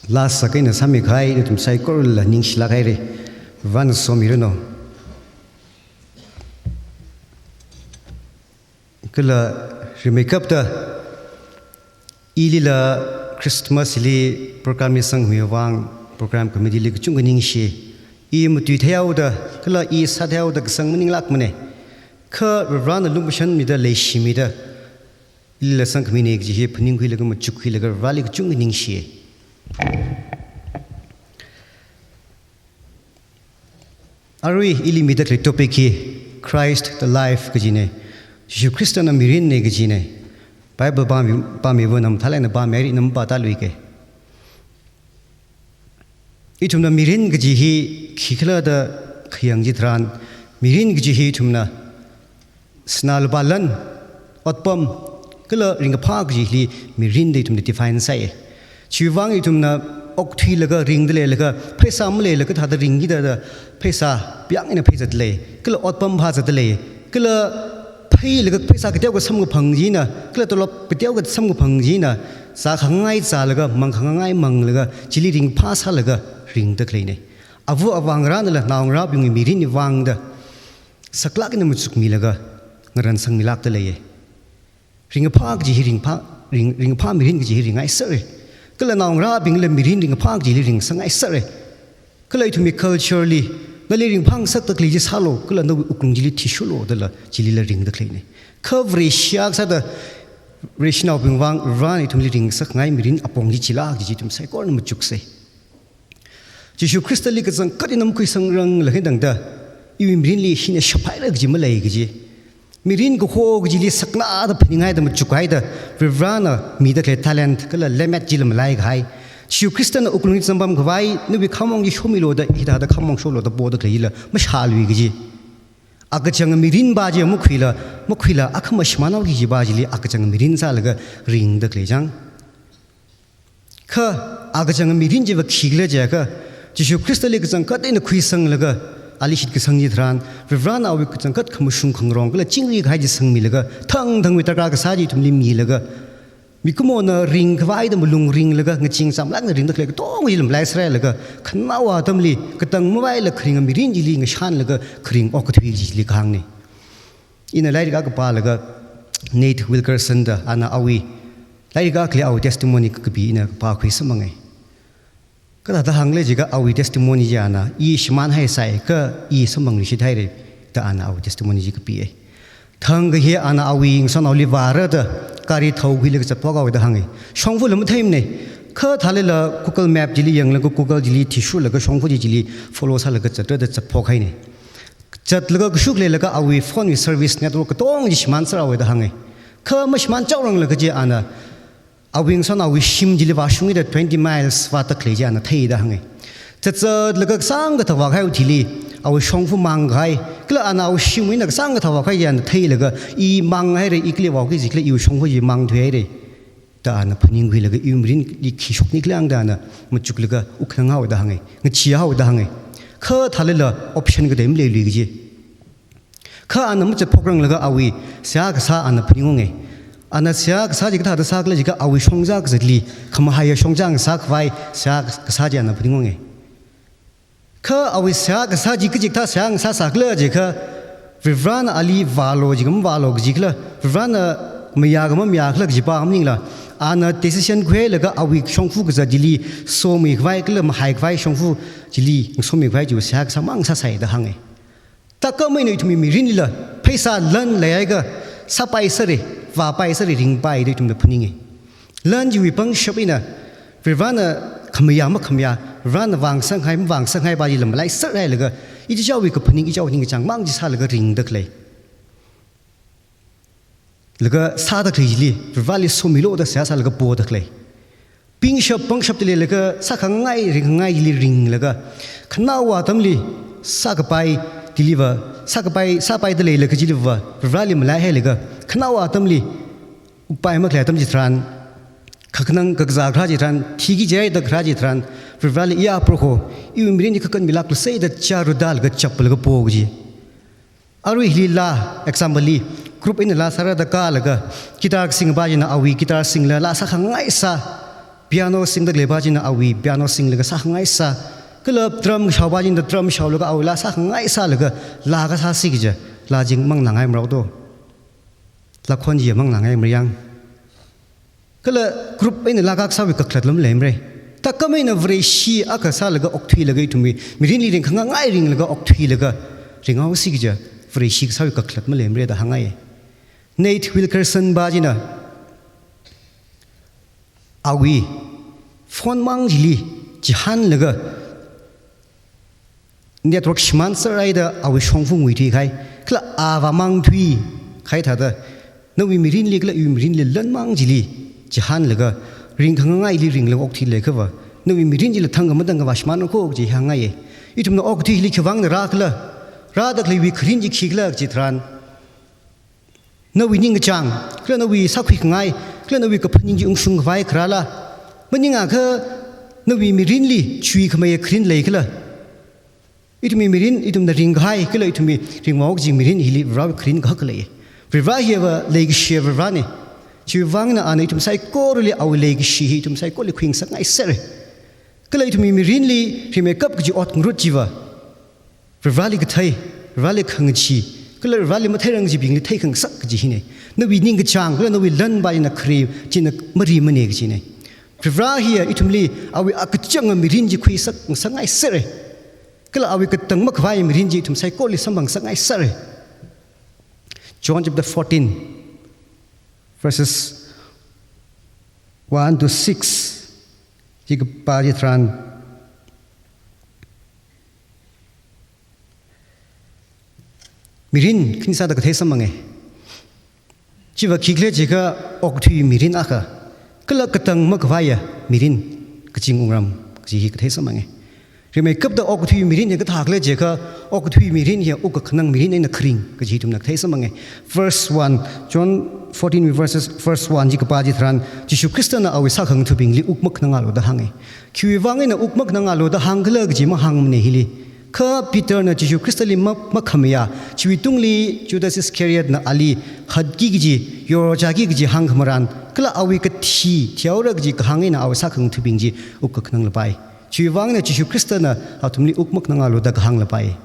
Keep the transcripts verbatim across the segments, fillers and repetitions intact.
Laa sākahaina sāmikahai nathum saikorala ningshilāk haira. Varena somiranu. Kala rimeikapta ilila Christmas li program li sangmiwui vang program committee li kachungkha ningshi. I matui theihaoda, kala i sātheihaoda kasang maninglākmana. Kha Varena lumashanmida leishimida ilila sangkhamina kaji hi phaningkhuilaga machukkhuilaga Vareli kachungkha ningshi. Arui ili mida khalei topic hi Christ the Life kajina. Jishu Khristana mirinna kajina. Bible pāmi, pāmiwui vang mathālāk eina pāmi, arui ina mapātāluika. Ithumna mirin kaji hi khikhala da khayang chitharan, mirin kaji hi ithumna sinā lupā lan, otpam, kala ringkaphā kaji hili mirin da ithumna define sāi. Chiwui vang ithumna okthuilaga ringda leilaga, pheisā maleilaga thāda ringkida da, pheisā piyang eina phei zatda lei, kala otpam phā zatda lei, kala pheilaga pheisā kateokha samkaphang china, kala tolop kateokha samkaphang china, zākhangai zālaga, mangkhangai manglaga, chili ringphā sālaga ringda khaleina. Ava avā ngarānala naongarābingwui mirinwui vangda saklāk eina machukmilaga ngaransangmilākda leiya. Ringkaphā kaji hi ringphā, ring, ringkaphā mirin kaji hi ringngaisera. Kala naongarābingla mirin ringkaphā kajili ringsangngaisera. Kala ithumwui culture li, nali ringphāngasakda khalei chi sālu, kala nawui wuklung chili thishurlu dala chilila ringda khaleina. Kha Vareshi akha sāda, Vareshinaobing vang, Varena ithumli ringngasakngai mirin apong chi chila kaji chi ithum saikorana machuksa. Jishu Khristali kachangkhat ina makhuisangranglakha eina tangda, iwui mirinli hina shaphaira kaji malei kaji. Mirin kaho kajili saknada phaninghaida machukhaida, Varena mida khalei talent kala lemmet chila malaikahai. Jishu Khristana wuklungli zangpamkhavai, nawui khamong chi shomilu da, hithāda khamong sholu da poda khaleila mashālui kaji. Akachang mirin pa chi makhuila, makhuila akhama shimānhaoki kaji pa chili akachang mirin sālaga ringda khalei chang. Kha akachang mirin chiva khikhala jiakha, Jishu Khristali kachangkhat eina khuisanglaga, ali shitkasang chitharan, Varena awui kachangkhat khamashung khangarong kala chingri kahai chi sangmilaga, thangthangwui tarākha kasā chi ithumli milaga, mikumona ringkhavai da malung ringlaga, ngaching chamlāk eina ringda khalei katonga chili malaiserhailaga, khanaowa atamli katang mavaila kharinga mirin chili ngashanlaga, kharing okathui chili kahāngna. Ina lairik akha pālaga Nate Wilkerson da ana awui, lairik akhali awui testimony kakapi ina pākhui samphangai. Kathāda hāngkhala jiakha awui testimony chi ana, i shimānhaisai kha i samphangluishit haira da ana awui testimony chi kapiya. Thangkha hi ana awui ngasotnaoli vāra da gari thaokhuilaga zatphok haowa da hānga. Shongfala matheimana. Kha thālala Google Map chili yanglaga Google chili thishurlaga shongfa chi chili follow sālaga zatra da zatphok haina. Zatlaga kashuk leilaga awui phone wui service network katonga chi shimānser haowa da hānga. Kha mashimānchaoranglaga chi ana awui ngasotnaowui shim chili vāshungda twenty miles vātak khalei chi ana theida hānga. Zatzatlaga kasāngkha thavā kahaiwui thili, awui shongfa mangkahai, kala ana awui shimwui eina kasāngkha thavā kahai chi ana theilaga, i manghaira, i kali vāoki jikhala iwui shongfa chi mangthuihaira da ana phaningkhuilaga iwui mirinli khi shoknikhala da ana machuklaga wukkhanang haowa da hānga, ngachee haowa da hānga. Kha thālala option katei maleilui kaji. Kha ana mazatphokranglaga awui seihā kasā ana phaningunga. Ana seihā kasā chi kathāda sākhala jiakha awui shongzā kazatli khamahaiya shongzā ngasākhavai seihā kasā chi ana phaningunga. Kha awui seihā kasā chi kachikathā seihā ngasā sākhala jiakha, Varivarana ali vālu jiakha mavālu kajikhala, Varivarana mayākha mamayākhala kajipa maningla, ana decision khuihailaga awui shongfa kazat chili somikhavai kala mahaikhavai shongfa chili somikhavai chiwui seihā kasā mang sāsai da hānga. Thākhamei eina ithumwui mirinlila, pheisā lan leihaiakha, sāpaisera, vāpaisera, ringpai da ithumna phaninga. Lan chiwui pangshap eina, Varivarana khamayā makhamayā, Varivarana vāngasanghai mavāngasanghaipa chila malaiserhailaga, ichichāwui kaphaning, ichichāwui ningkachāng mang chi sālaga ringda khalei. Laga sāda khalei chili, Varivarali somilu da seihā sālaga poda khalei. Pangshap, pangshapda leilaga, sākhangai, ringkhangai chili ringlaga, khanaowa atamli, sākapai chiliva, sākapai, sāpaida leilaga chiliva, Varivarali malaihailaga, khanaowa atamli, upai makhalei atam chitharan, kakhanang kakazā kharā chitharan, thiki jihaida kharā chitharan, Varivarali iya Proho, iwui mirin hi kakānmilāklusei da chāra da laga chaplaga po kaji. Arui hili laa, example li, group eina laa sāra da kālaga, guitar kasingpa china awui guitar singla laa sākhangai sā, Piano singda khalei pa china awui piano singlaga sākhangai sā. Kala drum shaopa china drum shaolaga awui laa sākhangai sālaga laa kasā sikaja, laa chi manganāngai marao to. Laakhon chi manganāngai marayang. Kala group eina laa kasāwui kakhalat lam leimara. Thākhamei eina Vareshi akha sālaga okthuilaga ithumwui mirinli ringkhangangai ringlaga okthuilaga ringhaosi kaja, Vareshi kasāwui kakhalat maleimara da hāngngai. Nate Wilkerson pa china awui phone mang chili chihānlaga network shimān sārai da awui shongfa nguithui kahai. Kala avā mang thuikahai thāda, nawui mirinli kala iwui mirinli lan mang chili chihānlaga ringkhangangaili ringlaga okthuilei kava, nawui mirin chila thangkha matangkha vāshimān ko kaji hāngngai. Ithumna okathuili khiwui vang eina rākhala, rāda khaleiwui kharin chi khikhala kaji tharan, nawui ningkachāng, kala nawui sākhuikhangai, kala nawui kaphaning chi ungshung khavai kharāla, maningakha nawui mirinli chuikhamei kharin leikhala. Ithumwui mirin, ithumna ringkahai kala ithumwui ringvao kaji mirin hili Varewui kharin kahak lei. Vare hiva leikashi Varena. Chiwui vang eina ana ithum saikorali awui leikashi hi ithum saikorali khuingasakngai sera. Kala ithumwui mirinli rimeikap kaji ot ngarut chiva Vareli kathei, Vareli khangachee, kala Vareli matheirang kajibingli theikhangasak kaji hina. Nawui ningkachāng kala nawui lan pa china khare, china marimana kajina. Vare hiya ithumli awui akachanga mirin chi khuisak ngasakngai sera. Kala awui katang makhavai mirin chi ithum saikorali samphangngasakngai sera. John chapter fourteen, verses one to six. Chi kapā chitharan, mirin khani sāda kathei samphanga. Chiva khikhala jiakha okathui mirin akha, kala katang makhavaiya mirin, kazing wungram kaji hi kathei samphanga. Rimeikapta okathui mirin hi kathākhala jiakha, okathui mirin hi wukkhanang mirin eina kharing kaji ithumna kathei samphanga. Verse one, John fourteen verses, verse one chi kapā chitharan, Jishu Khristana awui sākhangathabingli wuk makhanangalu da hānga. Khiwui vang eina wuk makhanangalu da hāngkhala kaji mahāngmana hili. Kha Peterna Jishu Khristali ma-, makhamayā, chiwui tungli Judas Iscariotna ali hatki kaji, yorchāki kaji hāngkhamaran, kala awui kathi thihaora kaji kahāng eina awui sākhangathabing chi wukkhananglapai. Chiwui vang eina Jishu Khristana athumli wuk makhanangalu da kahānglapai.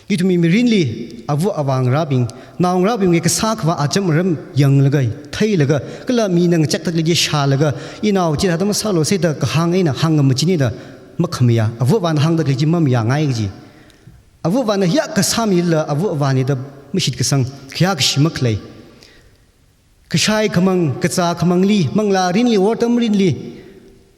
Ithumwui mirinli ava avā ngarābing, naongarābingwui kasā khavā acham aram yanglaga, theilaga, kala mina ngachekda khalei chi shālaga, inao chithāda masālu sāda kahāng eina hāngkhamachinida makhamayā, ava avāna hāngda khalei chi mamayāngai kaji. Ava avāna hiyākha sāmila ava avāna da mashitkasang, khayākashi makhalei. Kashai khamang, kazā khamangli, manglā rinli, wortam rinli,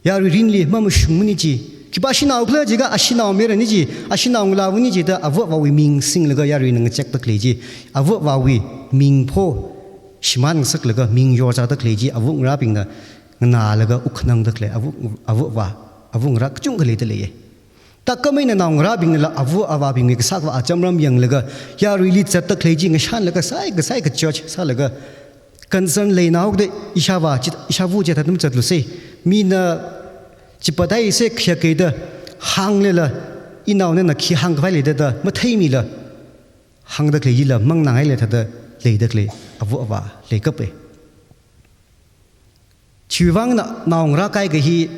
yarui rinli mamashungmana ji. Khipā shanaokhala jiakha ashanaomayarana ji, ashanao ngalāvana ji da ava avāwui ming singlaga yaruina ngachekda khalei chi, ava avāwui ming pho shimān ngasaklaga ming yorchāda khalei chi ava ngarābingna nganālaga wukkhanangda khalei ava, ava avā, ava ngarā kachungkha leida leiya. Thākhamei eina naongarābingnala ava avābingwui kasā khavā acham aram yanglaga, yaruili zatda khalei chi ngashanlaga sai kasai ka church sālaga, concern leinaokada ishāvā chi, ishāva chithāda mazatlu sā. Mina chipathaisa khayākhaida hānglala, inaona khi hāngkhavai leida da matheimila, hāngda khalei chila manganāngaila thāda leida khalei ava avā leikapa. Chiwui vang eina naongarā kaikha hi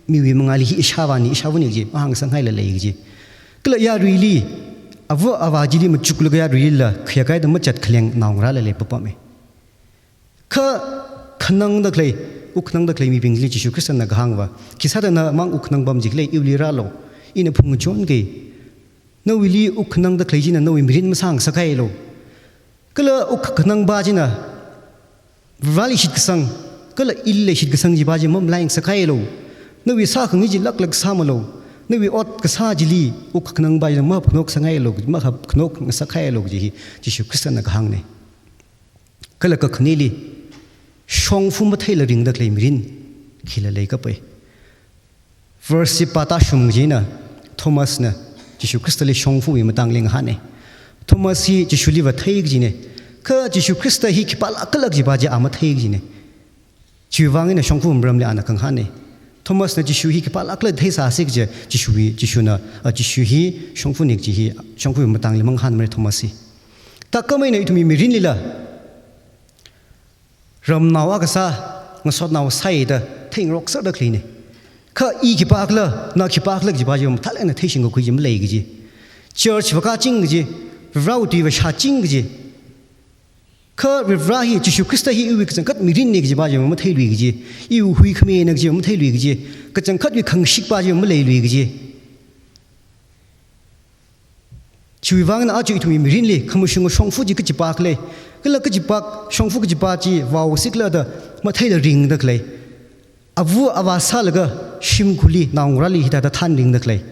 miwui mangāli hi ishāvāna, ishāvana kaji mahāngngasakngaila lei kaji. Kala yaruili, ava avā chili machuklaga yaruilila khayākhaida mazat khaleng naongarāla leipapama. Kha khanangda khalei, wukkhanangda khalei mibingli Jishu Khristana kahāngva, khi sāda namang wukkhanang pam jikhala iwuili rālu, ina phungchonga. Nawuili wukkhanangda khalei china nawui mirin masāngasakhaialu. Kala wukkhanangpa china Vareli shitkasang, kala ili shitkasang chipa chi mamalaingasakhaialu. Nawui sākhangai chi laklak sāmalu. Nawui ot kasā chili wukkhanangpa china maphunok sāngaialu, maphunok ngasakhaialu kaji hi Jishu Khristana kahāngna. Kala kakhaneli, shongfa matheila ringda khalei mirin khila leikapa. Verse chi pātāshung kajina, Thomasna Jishu Khristali shongfawui matangli ngahāna. Thomas hi Jishuli vāthei kajina. Kha Jishu Khrista hi khipālākkhala kajipa chi a mathei kajina. Chiwui vang eina shongfa maramli ana khangahāna. Thomasna Jishu hi khipālākkhala theisāsi kaja, Jishuwui, Jishuna, a, Jishu hi shongfana kaji hi, shongfawui matangli mangahānmara Thomas hi. Thākhamei eina ithumwui mirinlila ramnao akha sā, ngasotnao sāi da theingarokserda khaleina. Kha i khipākhala, na khipākhala kajipa chi mathālāk eina theishingkakhui chi malei kaji. Church va kāching kaji, Varewui tuiva shāching kaji. Kha Vare hi, Jishu Khrista hi iwui kachangkhat mirinna kajipa chi matheilui kaji. Iwui huikhamina kaji matheilui kaji. Kachangkhatwui khangashikpa chi maleilui kaji. Chiwui vangna aja ithumwui mirinli khamashunga shongfa chi kachipākhala, kala kachipā shongfa kajipa chi vaosikhala da matheila ringda khalei. Ava avā sālaga shimkhurli naongarāli hithāda thānringda khalei.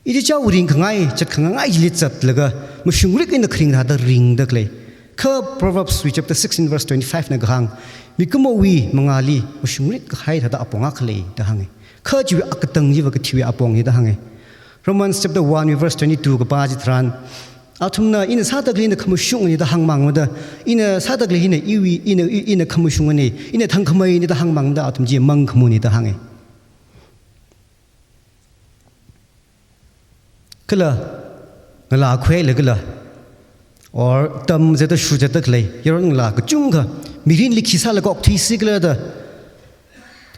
Ichichā ringkhangai, zatkhangai chili zatlaga mashungrik eina kharing thāda ringda khalei. Kha Proverbs wui chapter sixteen verse twenty-five na kahāng, mikumowui mangāli mashungrik kahai thāda apong akha lei da hānga. Kha chiwui akatang chiva kathiwui apongna da hānga. Romans chapter one verse twenty-two kapā chitharan, athumna ina sāda khalei ina khamashungana da hāngmangmada, ina sāda khalei hina iwui, ina, i-, ina khamashungana, ina thangkhameina da hāngmangmada, athum chi mangkhamuna da hānga. Kala ngalā khuilaga kala, or tamzatda shuzatda khalei yaron ngalā kachungkha mirinli khi sālaga okthuisikhala da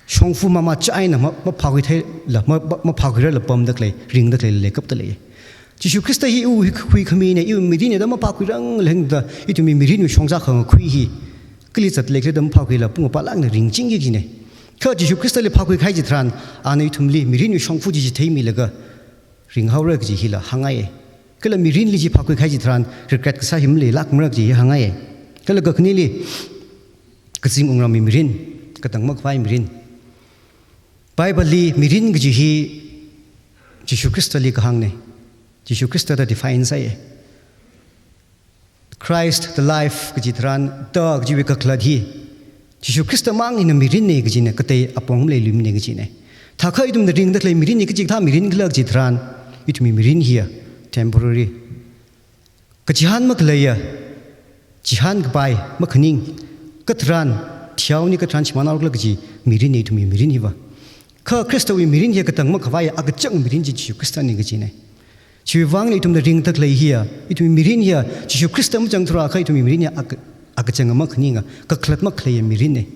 shongfa mamacha eina ma, maphākhuitheila, ma, ma, maphākhuirarla pamda khalei, ringda khalei leikapta lei. Jishu Khrista hi iwui huikhamina, iwui mirinna da maphākhuirang lengda, ithumwui mirinwui shongza khangakhui hi kali zatlei khala da maphākhuila pung apalangna ringchingki kajina. Kha Jishu Khristali phākhuikahai chitharan, ana ithumli mirinwui shongfa chi chitheimilaga ringhaora kaji hila hāngngaiya. Kala mirinli chi phākhuikahai chitharan regret kasā hi maleilākmara kaji hi hāngngaiya. Kala kakhaneli, kazing wungramwui mirin, katang makhavai mirin. Bible li mirin kaji hi Jishu Khristali kahāngna. Jishu Khrista da define sāya. Christ the life kaji tharan, the kajiwui kakhalat hi Jishu Khrista mang hina mirinna kajina, katei apong maleiluimana kajina. Thākha ithumna ringda khalei mirin hi kachikathā mirin khala kaji tharan, ithumwui mirin hiya temporary. Kachihān makhaleiya, chihānkapai makhaning, katharan thihaoni, katharan shimānhaokhala kaji mirinna ithumwui mirin hiva. Kha Khristawui mirin hiya katang makhavaiya, akachang mirin chi Jishu Khristana kajina. Chiwui vangna ithumna ringda khalei hiya, ithumwui mirin hiya Jishu Khrista mazangthurakha ithumwui mirin hiya aka-, akachang makhaninga, kakhalat makhaleiya mirinna.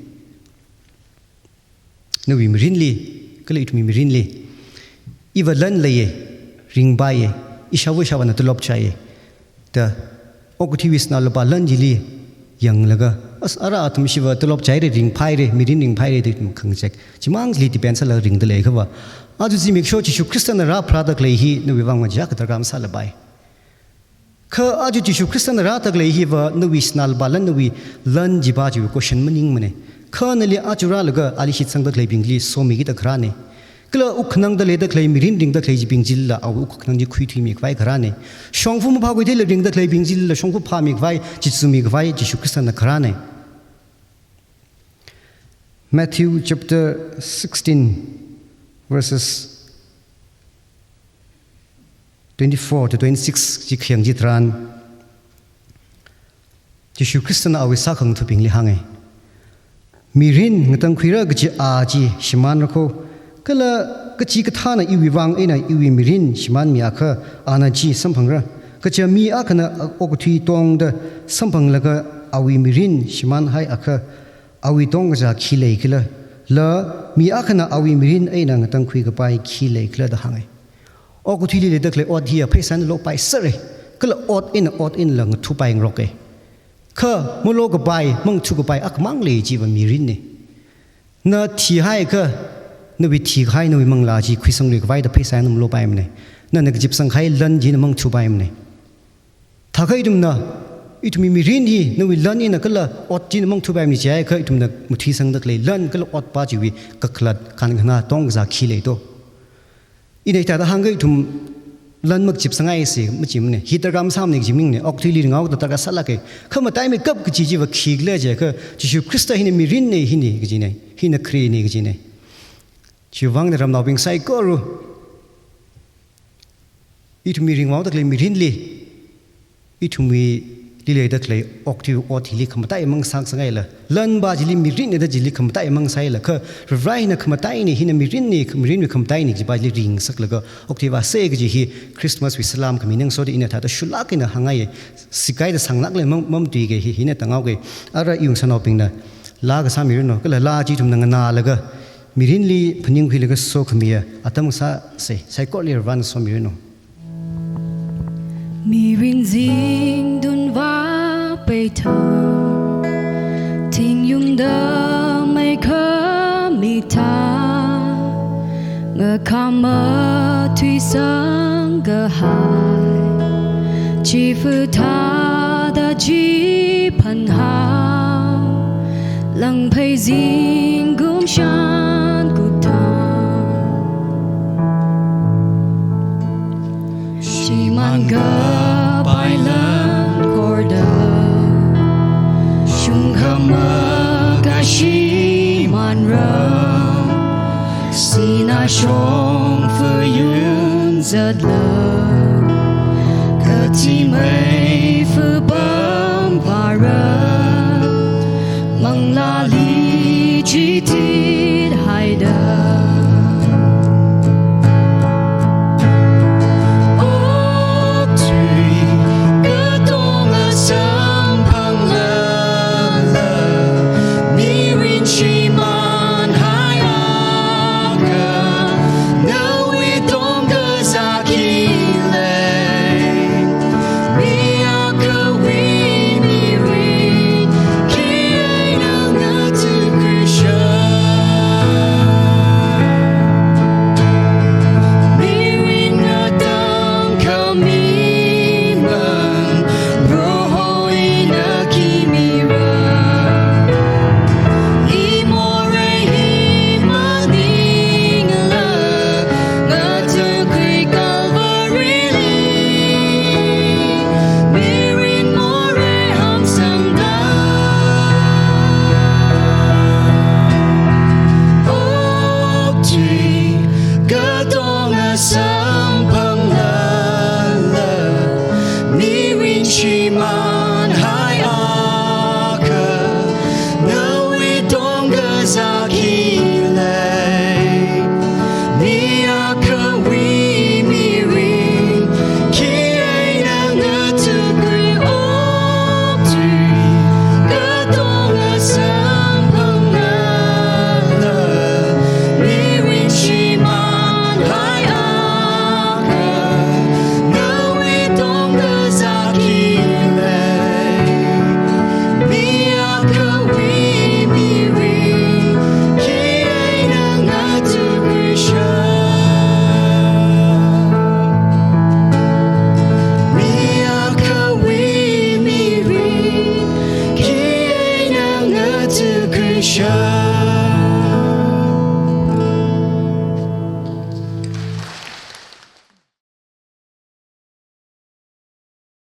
Nawui mirinli, kala ithumwui mirinli, iva lan leiya, ringpaiya, ishāva ishāvāna tolop chaiya da okathuiwui sinā lupā lan chili yanglaga, as, ara athum shiva tolop chaira, ringphaira, mirin ringphaira da ithum khangachek chimang chili depend sālaga ringda leiakhava, aja zimiksho Jishu Khristana rāpharāda khalei hi nawui vang machiyā kathar kam sālapai. Kha aja Jishu Khristana rāda khalei hiva nawui sinā lupā lan, nawui lan chipa chiwui question maningmana. Kha nali aja rālaga ali shitsangda khaleibingli somikida kharāna. Kala wukkhanangda leida khalei, mirin ringda khalei chibing chilila awui wukkhanang chi khuithuimi khavai kharāna. Shongfa maphākhuitheila ringda khaleibing chilila shongfa phāmi khavai, chitsumi khavai Jishu Khristana kharāna. Matthew chapter sixteen, verses twenty-four to twenty-six chi khayang chitharan, Jishu Khristana awui sākhangathabingli hānga. Mirin ngatangkhuira kaji a chi shimānra kho, kala kachikathāna iwui vang eina iwui mirin shimānmiakha ana chi samphangra. Kaja mi akhana okathui tongda samphanglaga awui mirin shimānhaiakha, awui tongkazā khi leikhala, la mi akhana awui mirin eina ngatangkhui kapai khi leikhala da hānga. Okathuili leida khalei ot hiya pheisāna lopaisera. Kala ot eina, ot einala ngathupaingaroka. Kha malokapai, mangathukapai akhamang lei, chiva mirinna. Na thihaiakha, nawui thikahai nawui manglā chi khuisangluikhavai da pheisāna malopaimana. Nana kazipsangkahai lan china mangathupaimana. Thākha ithumna, ithumwui mirin hi nawui lan eina kala ot china mangathupaimana jiakha ithumna mathuisangda khalei lan kala otpa chiwui kakhalat, kankhanā, tongkazā khi lei to. Ina hithāda hāngakha ithum lan makazipsangaisa majimana. Hi tarākha masāmana kaji maningmana. Okathuili ringhaoda tarākha sālāka. Kha mataimeikap kaji chiva khikhala jiakha, Jishu Khrista hina mirinna, hina kajina, hina kharena kajina. Chiwui vangna ramnaobing saikora, ithumwui ringhaoda khalei mirinli, ithumwuili leida khalei okathui ot hili khamataiya mangasaksangaila, lanpa chili mirinna da chili khamataiya mangasāila, kha Vare hina khamataina, hina mirinna, mirinwui khamataina kajipa chili ringasaklaga okathui vāsa kaji hi Christmas wui salam khami ngasoda ina thāda shulāk eina hāngngaiya. Sikaida sānglākla mam-, mamatuika hi, hina tānghaoka. Ara iwui ngasānaobingna laa kasā miranu, kala laa chi ithumna nganālaga, Mirinli phaningkhuilaga sokhamiya atam sāsa, saikora Varivarana somiranu. Mirin zingtun vāpeithang, thingyungda meikhami thā, ngakhama thuisang kahai, chifa thāda chiphanhao, langphei zingkum shankutang. Shimān kapai lam khorda, shungkhama kashimānra, sinā shongfa yun zatla, kathi meifa pamphāra, manglāli chithit haida. Okthui katonga samphanglala, mirin shimānhaiakha, nawui tongkazā khi lei? Mi akhawui mirin khina ngathakhuisha. Mirin ngatangkhami mang, Proho ina khi mira? I morei hi maningla, ngathakhui Calvary li, mirin morei hamsangda. Okthui katonga samphanglala, mirin shimānhaiakha, nawui tongkazā khi lei? Mi akhawui mirin khina ngathakhui? Okthui katonga samphanglala, mirin shimānhaiakha, nawui tongkazā khi lei? Mi akhawui mirin khina ngathakhuisha. Mi akhawui mirin khina ngathakhuisha.